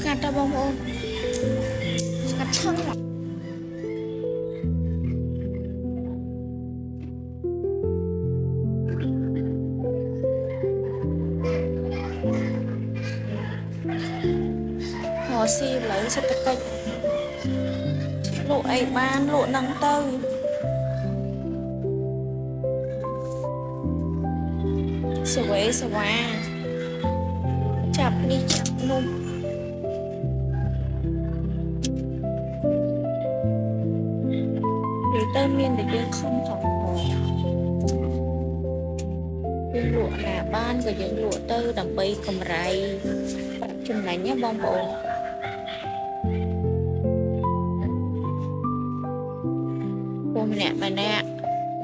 ស្ងាត់តើបងប្អូនស្ងាត់ឈឹងហ្មងរកស៊ីឥឡូវសេដ្ឋកិច្ចលក់អីបានលក់នឹងទៅសវេសវ៉ាចាប់នេះចាប់នោះឬទៅមានតែយើងខំប្រឹងផងយើងលក់ណាបានក៏យើងលក់ទៅដើម្បីកម្រៃប្រាក់ចំណេញណាបងប្អូន ព្រោះម្នាក់ម្នាក់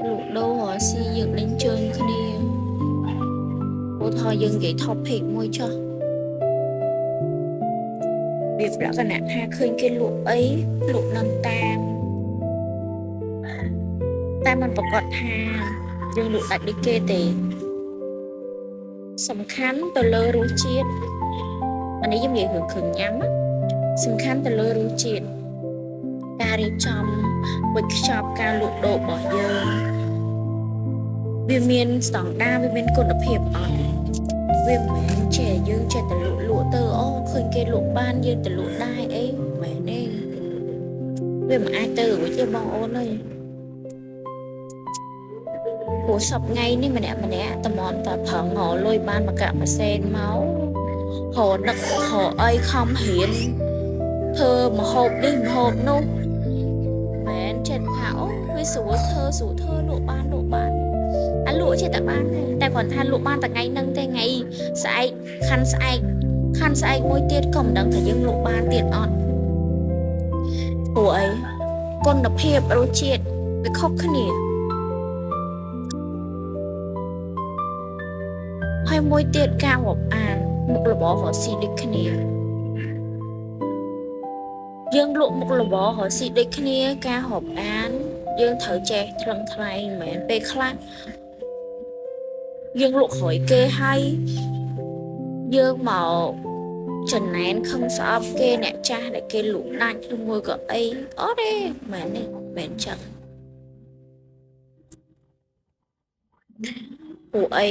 លក់ដូររកស៊ីយើងដេញជើងគ្នាឧទាហរណ៍យើងនិយាយ topic មួយចុះវាលក្ខណៈថាឃើញគេលក់អីលក់នឹងតាមតែมันប្រកាសថាយើងលក់ដាច់ដូចគេទេសំខាន់ទៅលើរសជាតិអានេះយើងនិយាយរឿងគ្រឿងញ៉ាំណាសំខាន់ទៅលើរសជាតិការរៀបចំវេចខ្ចប់ការលក់ដូររបស់យើងវាមានស្តង់ដារវាមានគុណភាពអត់វាមិនមែនចេះយើងចេះតែលក់លក់ទៅអូឃើញគេលក់បានយើងទៅលក់ដែរអីមិនមែនទេវាមិនអាចទៅរួចទេបងអូនអើយព្រោះសប្ថ្ងៃនេះម្នាក់ម្នាក់តម្រាំតែប្រឹងរកលុយបានមកកាក់មួយសេនមករកនឹករកអីខំរៀនធ្វើម្ហូបនេះម្ហូបនោះ មែនចិត្តថាអូវាស្រួលធ្វើស្រួលធ្វើលក់បានលក់បានអាលក់ចេះតែបានទេតែគ្រាន់ថាលក់បានតែថ្ងៃហ្នឹងទេថ្ងៃស្អែកខាន់ស្អែកខាន់ស្អែកមួយទៀតក៏មិនដឹងថាយើងលក់បានទៀតអត់ព្រោះអីគុណភាពរសជាតិវាខុសគ្នាហើយមួយទៀតការរាប់អានមុខរបររកស៊ីដូចគ្នាយើងលក់មុខរបររកស៊ីដូចគ្នាការរាប់អានយើងត្រូវចេះថ្លឹងថ្លែងមិនមែនពេលខ្លះយើងលក់ក្រោយគេហើយយើងមកចំណែនខឹងស្អប់គេអ្នកចាស់ដែលគេលក់ដាច់ឬមួយក៏អីអត់ទេមែនទេមែនចឹងព្រោះអី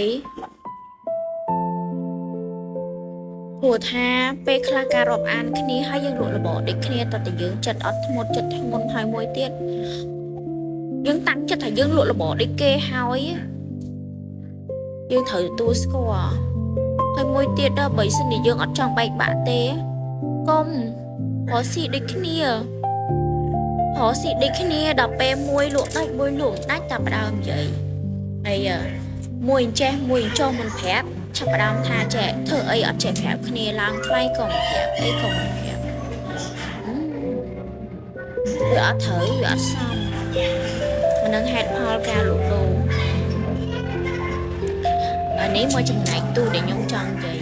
ព្រោះថាពេលខ្លះការរាប់អានគ្នាហើយយើងលក់របរដូចគ្នាតើតែយើងចិត្តអត់ធ្មត់ចិត្តធ្ងន់ហើយមួយទៀតយើងតាំងចិត្តថាយើងលក់របរដូចគេហើយយើងត្រូវទទួលស្គាល់ហើយមួយទៀតដល់បើសិនជាយើងអត់ចង់បែកបាក់ទេកុំរកស៊ីដូចគ្នារកស៊ីដូចគ្នាដល់ពេលមួយលក់ដាច់មួយលក់មិនដាច់តែផ្ដើមនិយាយហើយមួយអញ្ចេះមួយអញ្ចោះមិនប្រាប់ឆាប់ផ្ដើមថាចេះធ្វើអីអត់ចេះប្រាប់គ្នាឡើងថ្លៃក៏មិនប្រាប់អីក៏មិនប្រាប់វាអត់ត្រូវវាអត់សមអានឹងហេតុផលការលក់ដូរអានេះមួយចំណែកទូដែលខ្ញុំចង់និយាយ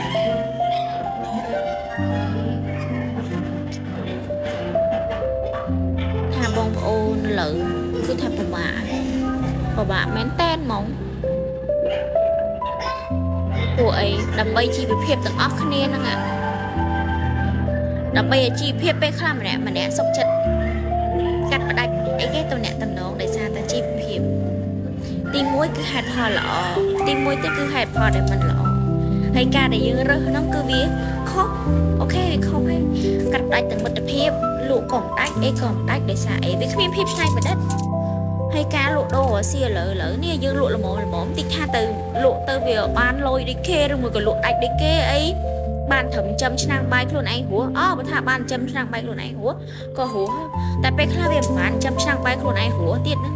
ថាបងប្អូនឥឡូវគឺថាពិបាកពិបាកមែនតែនហ្មងពួកអីដើម្បីជីវភាពទាំងអស់គ្នាហ្នឹងអាដើម្បីអាជីវភាពពេលខ្លះម្នាក់ម្នាក់សុខចិត្តកាត់ផ្ដាច់អីគេតំណាក់តំណងដោយសារតែជីវភាពទី1គឺហេតុផលល្អទី1ទៀតគឺហេតុផលដែលមិនល្អហើយការដែលយើងរើសហ្នឹងគឺវាខុស OK វាខុសហើយកាត់ផ្ដាច់ទាំងមិត្តភាពលក់ក៏មិនដាច់អីក៏មិនដាច់ដោយសារអីវាគ្មានភាពច្នៃប្រឌិតហើយការលក់ដូររសៀឥឡូវឥឡូវនេះយើងលក់ល្មមល្មមតិចថាទៅលក់ទៅវាបានលុយដូចគេឬមួយក៏លក់ដាច់ដូចគេអីបានត្រឹមចំឆ្នាំងបាយខ្លួនឯងរស់អូបើថាបានចំឆ្នាំងបាយខ្លួនឯងរស់ក៏រស់តែពេលខ្លះវាមិនបានចំឆ្នាំងបាយខ្លួនឯងរស់ទៀតណា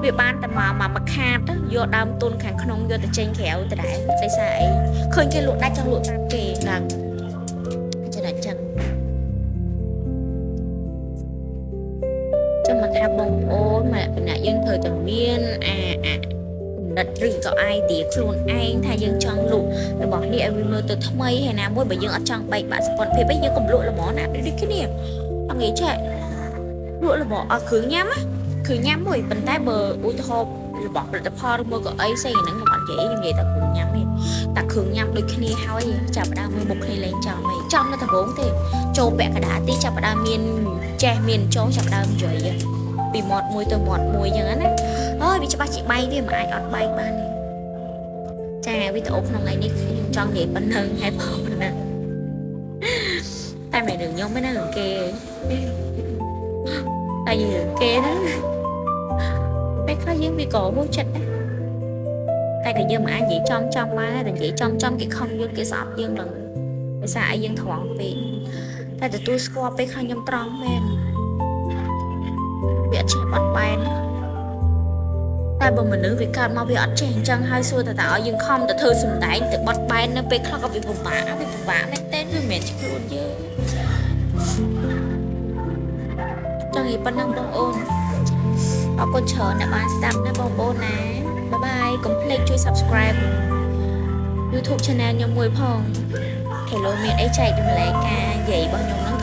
វាបានតែមកមកខាតយកដើមទុនខាងក្នុងយកទៅចេញក្រៅដដែលដោយសារអីឃើញគេលក់ដាច់ចង់លក់តាមគេឡើងចំណុចចឹងចាំមកថាបងប្អូនម្នាក់ម្នាក់យើងត្រូវតែមានអាអាគំនិតឬក៏ idea ខ្លួនឯងថាយើងចង់លក់របស់នេះឲ្យវាមើលទៅថ្មីហើយណាមួយបើយើងអត់ចង់បែកបាក់សម្ព័ន្ធភាពអីយើងកុំលក់ល្មមណាដូចគ្នាអត់ងាយចេះលក់ល្មមអត់គ្រឿងញ៉ាំណាគ្រឿងញ៉ាំមួយប៉ុន្តែបើឧទាហរណ៍ របស់ផលិតផលឬមួយក៏អីផ្សេងហ្នឹងខ្ញុំអត់និយាយខ្ញុំនិយាយតែគ្រឿងញ៉ាំទេតែគ្រឿងញ៉ាំដូចគ្នាហើយចាប់ផ្ដើមមើលមុខគ្នាលែងចំហីចំនៅដំបូងទេចូលពាក់កណ្ដាលទីចាប់ផ្ដើមមានចេះមានចូលចាប់ផ្ដើមនិយាយពីមាត់មួយទៅមាត់មួយអញ្ចឹងណាអើយវាច្បាស់ជាបែកវាមិនអាចអត់បែកបានទេចាវីដេអូក្នុងថ្ងៃនេះខ្ញុំចង់និយាយប៉ុណ្ណឹងហើយផងប៉ុណ្ណឹងតែមិនរឿងខ្ញុំទេណារឿងគេតែរឿងគេហ្នឹងពេលខ្លះយើងវាក៏ហួសចិត្តដែរតែក៏យើងមិនអាចនិយាយចំចំបានដែរតែនិយាយចំចំគេខំយើងគេស្អប់យើងឡើងដោយសារអីយើងត្រង់ពេកតែទទួលស្គាល់ពេលខ្លះខ្ញុំត្រង់មែនវាអត់ចេះបត់បែនតែបើមនុស្សវាកើតមកវាអត់ចេះអញ្ចឹងហើយសួរតែតើឲ្យយើងខំទៅធ្វើសម្ដែងទៅបត់បែននៅពេលខ្លះក៏វាពិបាកវាពិបាកមែនទែនវាមិនមែនជាខ្លួនយើងចង់និយាយប៉ុណ្ណឹងបងអូនអរគុណច្រើនអ្នកបានស្ដាប់ណាបងប្អូនណា bye bye កុំភ្លេចជួយ subscribe YouTube channel ខ្ញុំមួយផងគេលោមានអីចែករំលែកការនិយាយរបស់ខ្ញុំហ្នឹង។